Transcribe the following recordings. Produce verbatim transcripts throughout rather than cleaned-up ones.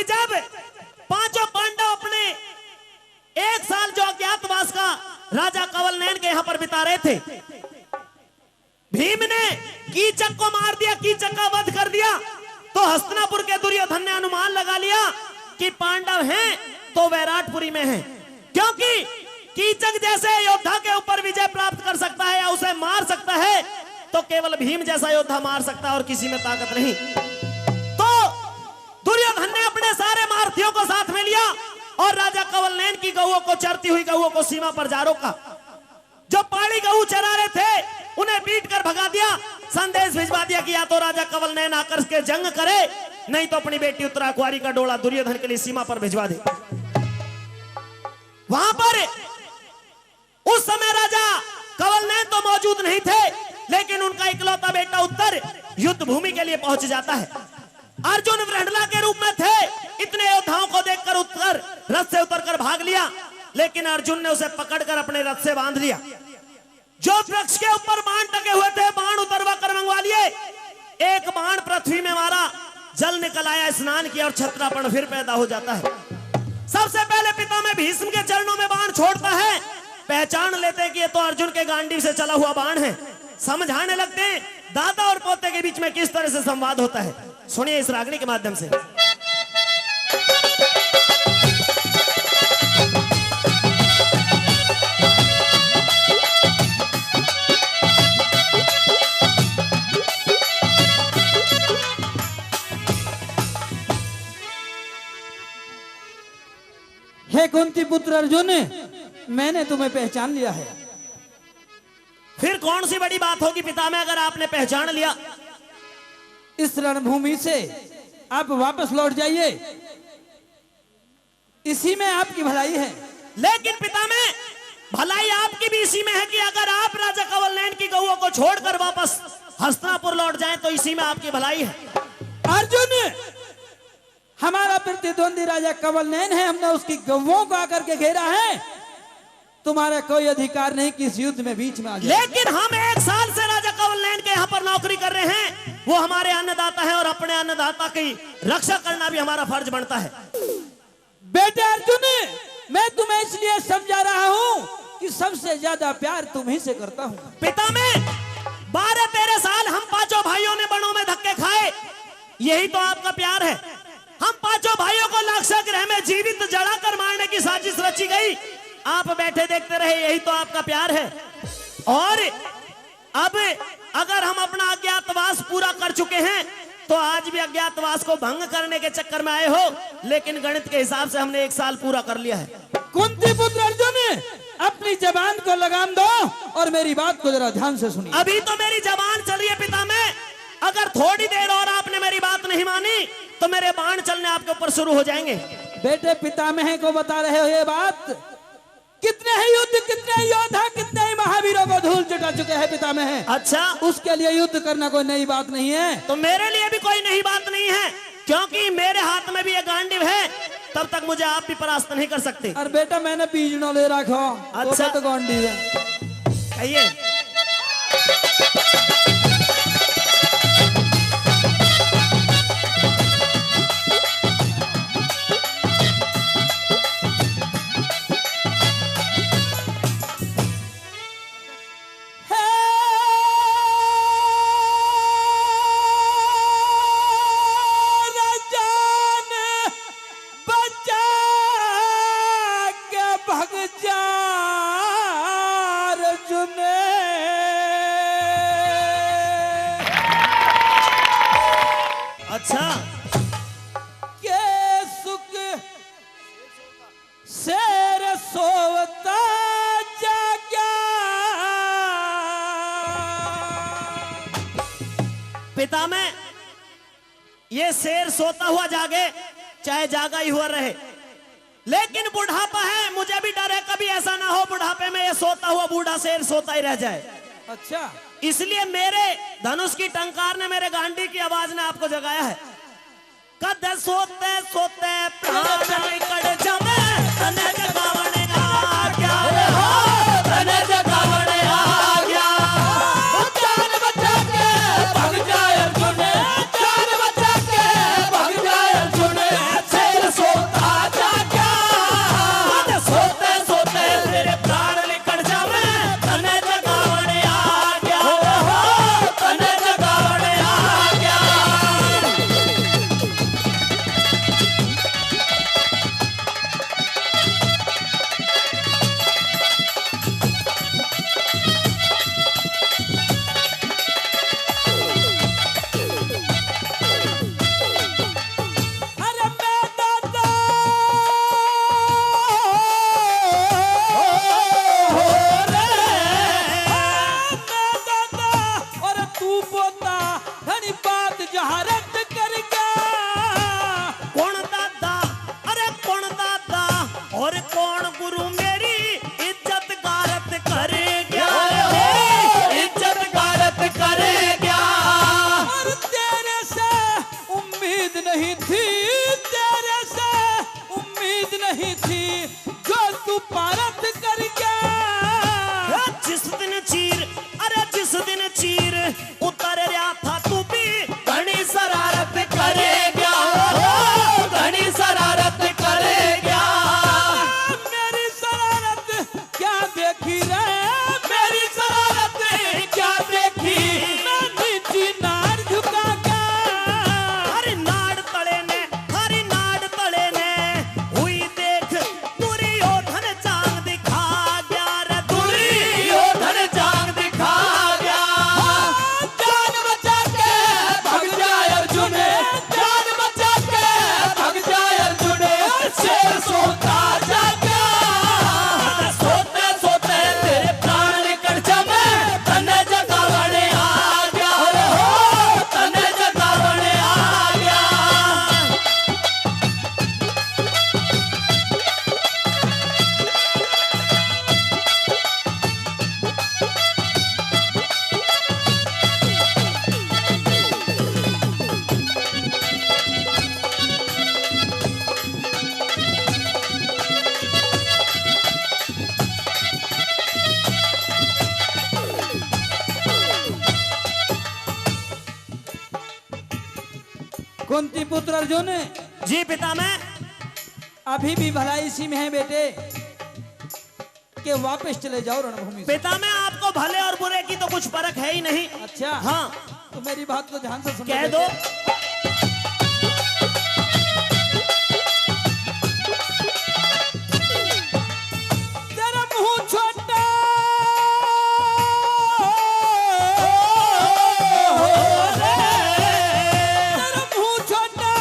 जब पांचों पांडव अपने एक साल जो अज्ञातवास का राजा कंवल नयन के यहाँ पर बिता रहे थे, भीम ने कीचक को मार दिया, कीचक का वध कर दिया, तो हस्तिनापुर के दुर्योधन ने अनुमान लगा लिया कि पांडव हैं तो वैराटपुरी में हैं, क्योंकि कीचक जैसे योद्धा के ऊपर विजय प्राप्त कर सकता है या उसे मार सकता है, तो केवल भीम जैसा योद्धा मार सकता है और किसी में ताकत नहीं। तो दुर्योधन ने अपने सारे महारथियों को साथ में लिया और राजा कंवल नयन की गऊओं को, चरती हुई गऊओं को सीमा पर जा रोका। जो पाली गऊ चरा रहे थे, उन्हें पीट कर भगा दिया। संदेश भिजवा दिया कि या तो राजा कंवल नयन आकर के जंग करे, नहीं तो अपनी बेटी उत्तरा कुंवारी का डोला दुर्योधन के लिए सीमा पर भिजवा दे। वहां पर उस समय राजा कंवल नयन तो मौजूद नहीं थे, लेकिन उनका इकलौता बेटा उत्तर युद्ध भूमि के लिए पहुंच जाता है। अर्जुन वृहणला के रूप में थे, इतने योद्धाओं को देखकर उत्तर रथ से उतरकर भाग लिया, लेकिन अर्जुन ने उसे पकड़कर अपने रथ से बांध लिया। जो वृक्ष के ऊपर बाण टके हुए थे, बाण उतरवा कर मंगवा लिए। एक बाण पृथ्वी में मारा, जल निकल आया, स्नान किया और छत्रापन फिर पैदा हो जाता है। सबसे पहले पितामह भीष्म के चरणों में बाण छोड़ता है, पहचान लेते हैं कि ये तो अर्जुन के गांडीव से चला हुआ बाण है। समझाने लगते हैं दादा और पोते के बीच में किस तरह से संवाद होता है। सुनिए इस रागनी के माध्यम से। हे कुंती पुत्र अर्जुन, मैंने तुम्हें पहचान लिया है। फिर कौन सी बड़ी बात होगी पितामह, अगर आपने पहचान लिया? इस रणभूमि से आप वापस लौट जाइए, इसी में आपकी भलाई है। लेकिन पितामह, भलाई आपकी भी इसी में है कि अगर आप राजा कंवल नयन की गऊओं को छोड़कर वापस हस्तिनापुर लौट जाएं तो इसी में आपकी भलाई है। अर्जुन, हमारा प्रतिद्वंदी राजा कंवल नयन है, हमने उसकी गऊओं को आकर के घेरा है, तुम्हारा कोई अधिकार नहीं कि इस युद्ध में बीच में आ जाए। लेकिन हम एक साल से राजा कंवल नयन के यहाँ पर नौकरी कर रहे हैं, वो हमारे अन्नदाता हैं और अपने अन्नदाता की रक्षा करना भी हमारा फर्ज बनता है। बेटे अर्जुन, मैं तुम्हें इसलिए समझा रहा हूँ कि सबसे ज्यादा प्यार तुम्ही से करता हूँ। पितामह, बारह तेरह साल हम पांचों भाइयों ने वनों में धक्के खाए, यही तो आपका प्यार है। हम पांचों भाइयों को लाक्षागृह में जीवित जलाकर मारने की साजिश रची गई, आप बैठे देखते रहे, यही तो आपका प्यार है। और अब अगर हम अपना अज्ञातवास पूरा कर चुके हैं, तो आज भी अज्ञातवास को भंग करने के चक्कर में आए हो, लेकिन गणित के हिसाब से हमने एक साल पूरा कर लिया है। कुंती पुत्र अर्जुन, अपनी जबान को लगाम दो और मेरी बात को जरा ध्यान से सुनिए। अभी तो मेरी जबान चल रही है पितामह, अगर थोड़ी देर और आपने मेरी बात नहीं मानी तो मेरे बाण चलने आपके ऊपर शुरू हो जाएंगे। बेटे, पितामह को बता रहे हो ये बात? कितने ही युद्ध, कितने ही योद्धा, कितने ही महावीरों को धूल चटा चुके हैं पितामह। अच्छा। उसके लिए युद्ध करना कोई नई बात नहीं है। तो मेरे लिए भी कोई नई बात नहीं है, क्योंकि मेरे हाथ में भी ये गांडीव है, तब तक मुझे आप भी परास्त नहीं कर सकते। अरे बेटा, मैंने बीजणो ले रखा। अच्छा। तो गांडीव है। कहिए। बचा के भग जा अर्जुन। अच्छा। के सुख शेर सोवता जाग्या। पितामह, ये शेर सोता हुआ जागे, चाहे जागा ही हुआ रहे, लेकिन बुढ़ापा है, मुझे भी डर है कभी ऐसा ना हो बुढ़ापे में ये सोता हुआ बूढ़ा शेर सोता ही रह जाए। अच्छा। इसलिए मेरे धनुष की टंकार ने, मेरे गांडी की आवाज ने आपको जगाया है। कद सोते सोते प्राण निकल जावे, तने जगावण आ गया रे हो, तने जगावण आ गया। ओ चाल बचा के भग जाए अर्जुन, चाल बचा के भग जाए अर्जुन। शेर अर्जुन, जी पिता, मैं अभी भी भला इसी में है बेटे, के वापस चले जाओ रणभूमि से। पिता, मैं आपको भले और बुरे की तो कुछ परख है ही नहीं। अच्छा। हाँ। तो मेरी बात को ध्यान से सुनो कह बेटे। दो। तेरा मुंह छोटा, तेरा मुंह छोटा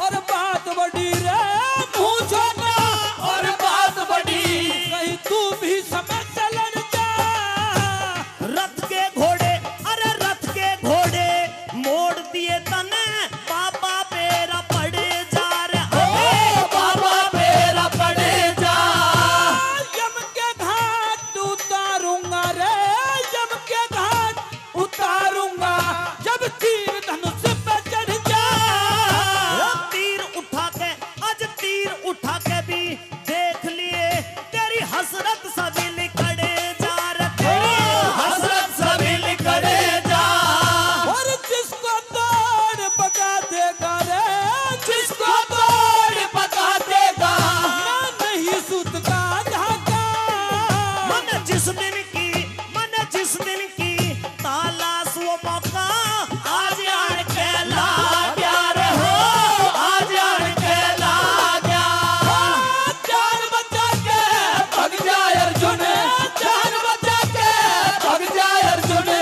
और बात बड़ी रे, मुंह छोटा और बात बड़ी। कहीं तू भी समय से लड़ जा। रथ के घोड़े, अरे रथ के घोड़े मोड़ दिए तने, बाबा बेरा पड़ जा रे, ओ बाबा बेरा पड़ जा। यम के घाट उतारूंगा रे, यम के घाट उतारूंगा, जब तीर धनुष पे चढ़ जा। ओ तीर उठा के, आज तीर उठा के भी देख लिए, तेरी हसरत सभी लिकड़ जा रे, तेरी हसरत सभी लिकड़ जा। और जिसको तोड़ पका देगा रे, जिसको तोड़ पका देगा, मैं नहीं सूत का धागा। मन जिस दिन की, मन जिस दिन की तालाश वो मौका, आज आन के ला गया रे हो, आज आन के ला गया। जान बचा के भग जा अर्जुन, जान बचा के भग जा अर्जुन।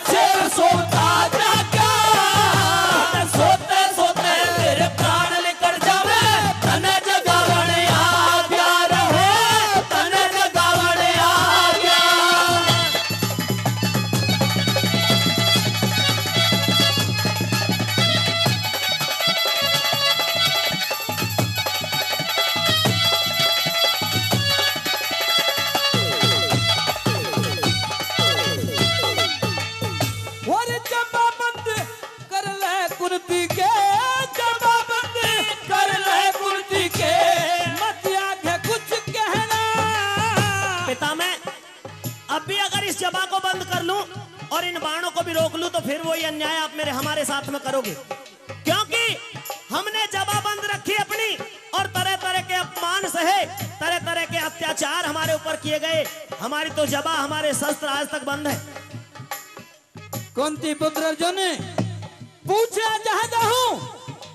शेर सोता जागा, सोते सोते तेरे प्राण निकल जावे। तने जगावण आ गया रे, तने जगावण आ गया। और जमाबंद कर ले कुर्ती के, जमाबंद कर ले कुर्ती के, मत आगे कुछ कहना। पिता, मैं अब भी अगर इस जबा को बंद कर लूं और इन बाणों को भी रोक लूं, तो फिर वही अन्याय आप मेरे, हमारे साथ में करोगे, क्योंकि हमने जबा बंद रखी अपनी और तरह तरह के अपमान सहे, तरह तरह के अत्याचार हमारे ऊपर किए गए। हमारी तो जबा, हमारे शस्त्र आज तक बंद है। कुंती पुत्र अर्जुन, पूछना चाहता हूँ,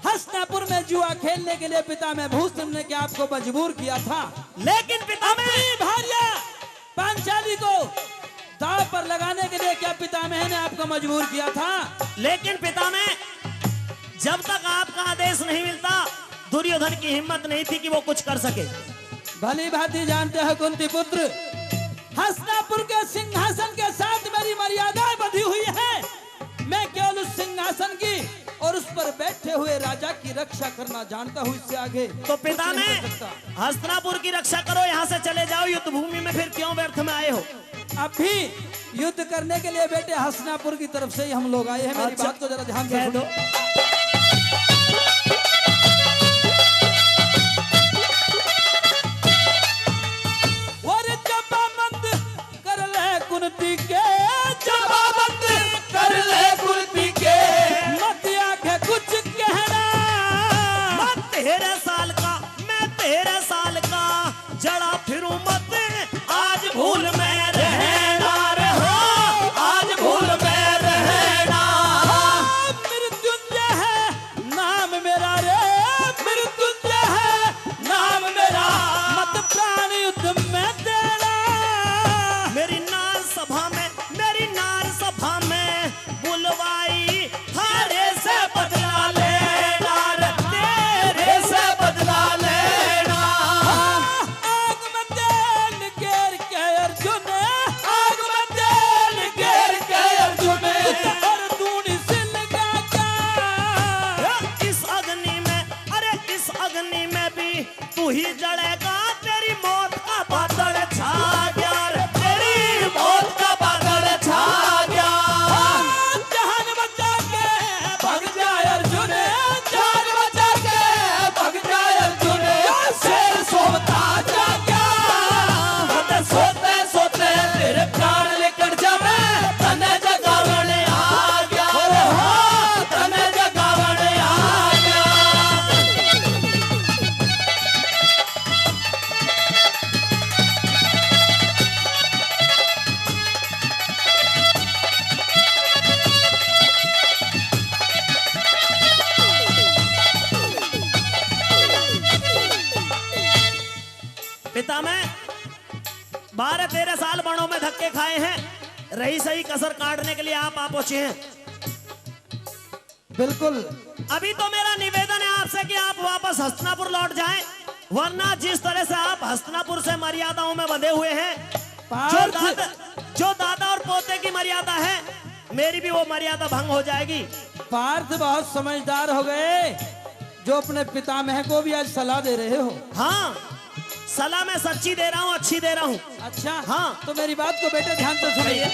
हस्तिनापुर में जुआ खेलने के लिए पिता में भूषण ने क्या आपको मजबूर किया था? लेकिन पिता में अपनी भार्या पांचाली को दाव पर लगाने के लिए क्या पितामह ने आपको मजबूर किया था? लेकिन पिता में जब तक आपका आदेश नहीं मिलता, दुर्योधन की हिम्मत नहीं थी कि वो कुछ कर सके। भली भांति जानते हो कुंती पुत्र, हस्तिनापुर के सिंहासन के साथ मेरी मर्यादाएं बंधी हुई है। मैं केवल उस सिंहासन की और उस पर बैठे हुए राजा की रक्षा करना जानता हूँ, इससे आगे तो कुछ पिता नहीं में कर सकता। हस्तिनापुर की रक्षा करो, यहाँ से चले जाओ, युद्ध भूमि में फिर क्यों व्यर्थ में आए हो? अभी युद्ध करने के लिए बेटे हस्तिनापुर की तरफ से ही हम लोग आए हैं, मेरी अच्छा, बात को जरा ध्यान से कह सुनो। दो। और जबाबंद कर ले कुंती के, जबाबंद कर ले कुंती के, मत आगे कुछ कहना। मैं तेरह साल का, मैं तेरह साल का जड़ा फिरूं मत, आज भूल में रहना रे हो, आज भूल में रहना। मृत्युंजय है नाम मेरा रे, मृत्युंजय है नाम मेरा, मत प्राण युद्ध में देना। मेरी नार सभा में, मेरी नार सभा में बुलवाई, थारे से बदला लेना रे, तेरे से बदला लेना। आग में तेल गेर के अर्जुन, आग में तेल गेर के अर्जुन, और तूने सिलगा क्या? इस अग्नि में, अरे इस अग्नि में भी तू ही जलेगा, तेरी मौत का बादल छा गया रे, तेरी मौत का बादल छा गया। जान बचा के भाग जा अर्जुन, जान बचा के भाग जा अर्जुन, शेर सोता जा क्या? सोते सोते तेरे प्राण निकल जावे, तने जगावण आ गया रे हो, तने जगावण आ गया। पिता, मैं बारह तेरह साल वनों में धक्के खाए हैं, रही सही कसर काटने के लिए आप आ पहुंचे हैं। बिल्कुल। अभी तो मेरा निवेदन है आपसे कि आप वापस हस्तिनापुर लौट जाएं, वरना जिस तरह से आप हस्तिनापुर से मर्यादाओं में बंधे हुए हैं, जो पार्थ। दादा, जो दादा और पोते की मर्यादा है, मेरी भी वो मर्यादा भंग हो जाएगी। पार्थ बहुत समझदार हो गए, जो अपने पितामह को भी आज सलाह दे रहे हो। हाँ, सलाह मैं सच्ची दे रहा हूँ, अच्छी दे रहा हूँ। अच्छा। हाँ। तो मेरी बात को बेटे ध्यान से सुनिए।